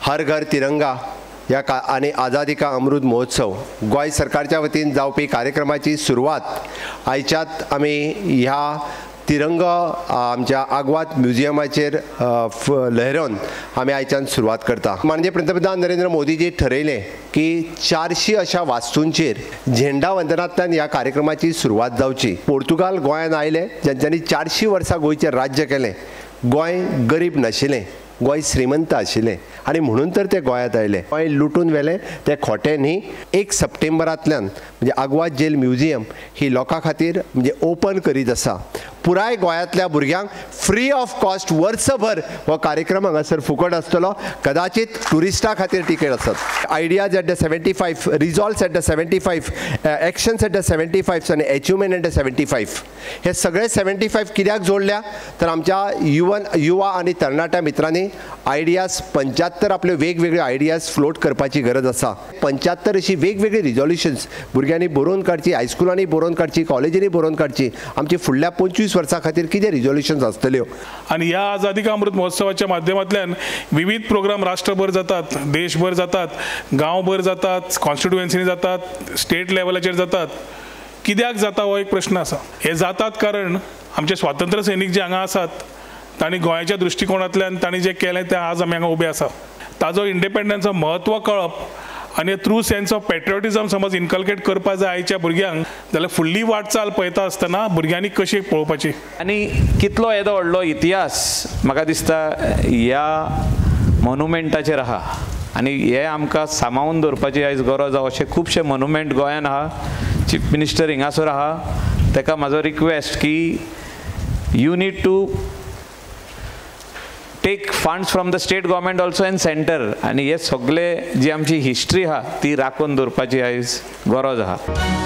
हर घर तिरंगा ह्या का आनी आझादी का अमृत महोत्सव गोंय सरकारच्या वतीन जावपी कार्यक्रमाची सुरवात आयच्यात आमी ह्या तिरंगा आमच्या आगवाद म्युझियमाचेर लहरोवन आमी आयच्यान सुरवात करता. माननीय पंतप्रधान नरेंद्र मोदीजी ठरयलें की 400 अशा वास्तूंचेर झेंडा वंदनांतल्यान ह्या कार्यक्रमाची सुरवात जावची. पोर्तुगाल गोंयांत आयले ज्यांच्यांनी 400 वर्सां गोंयचें राज्य केलें. गोंय गरीब नाशिल्लें, गोंय श्रीमंत आशिल्लें आनी म्हणून तर ते गोंयांत आयले. गोंय लुटून व्हेलें तें खोटें न्ही. 1 सप्टेंबरांतल्यान म्हणजे आगवाद जेल म्युझियम ही लोकां खातीर म्हणजे ओपन करीत आसा. पुराय गोंयांतल्या भुरग्यांक फ्री ऑफ कॉस्ट वर्सभर हो कार्यक्रम हांगासर फुकट आसतलो. कदाचित ट्युरिस्टां खातीर तिकेट आसत. Ideas at the 75, resolves at the 75, actions at the 75 आनी एचिवमेंट एट the 75 हे सगळे 75 कित्याक जोडल्या तर आमच्या युवा आनी तरणाट्या मित्रांनी आयडियाज 75 आपल्यो वेगवेगळ्यो आयडियाज फ्लोट करपाची गरज आसा. 75 अशी वेगवेगळी रिजोल्युशन्स भुरग्यांनी बरोवन काडची, हायस्कुलांनी बरोवन काडची, कॉलेजींनी बरोवन काडची. आमची फुडल्या 25 वर्सां खातीर कितें रिजोल्युशन्स आसतल्यो. आनी ह्या आझादी का अमृत महोत्सवाच्या माध्यमांतल्यान विविध प्रोग्राम राष्ट्रभर जातात, देशभर जातात, गांवभर जातात, कॉन्स्टिट्युएन्सीनी जातात, स्टेट लेवलाचेर जातात. कित्याक जाता हो एक प्रश्न आसा. हे जातात कारण आमचे स्वातंत्र्य सैनीक जे हांगा आसात तांणी गोंयाच्या दृश्टिकोणांतल्यान तांणी जें केलें तें आज आमी हांगा उबे आसा. ताजो इंडिपेंडन्साचो म्हत्व कळप आनी ट्रू सेन्स ऑफ पेट्रियोटिजम समज इनकल्केट करपा जाय आयच्या भुरग्यांक जाल्यार फुडली वाटचाल पळयता आसतना भुरग्यांनी कशी पळोवपाची. आनी कितलो येदो व्हडलो इतिहास म्हाका दिसता ह्या मोनुमेंटाचेर आहा आनी हे आमकां सांबाळून दवरपाची आयज गरज आहा. अशे खुबशे मोनुमेंट गोंयान आहा. चीफ मिनिस्टर हिंगासर आहा, ताका म्हाजो रिक्वेस्ट की you need to take funds from the state government also and centre आनी हे सगळे जी आमची हिस्ट्री आहा ती राखून दवरपाची आयज गरज आहा.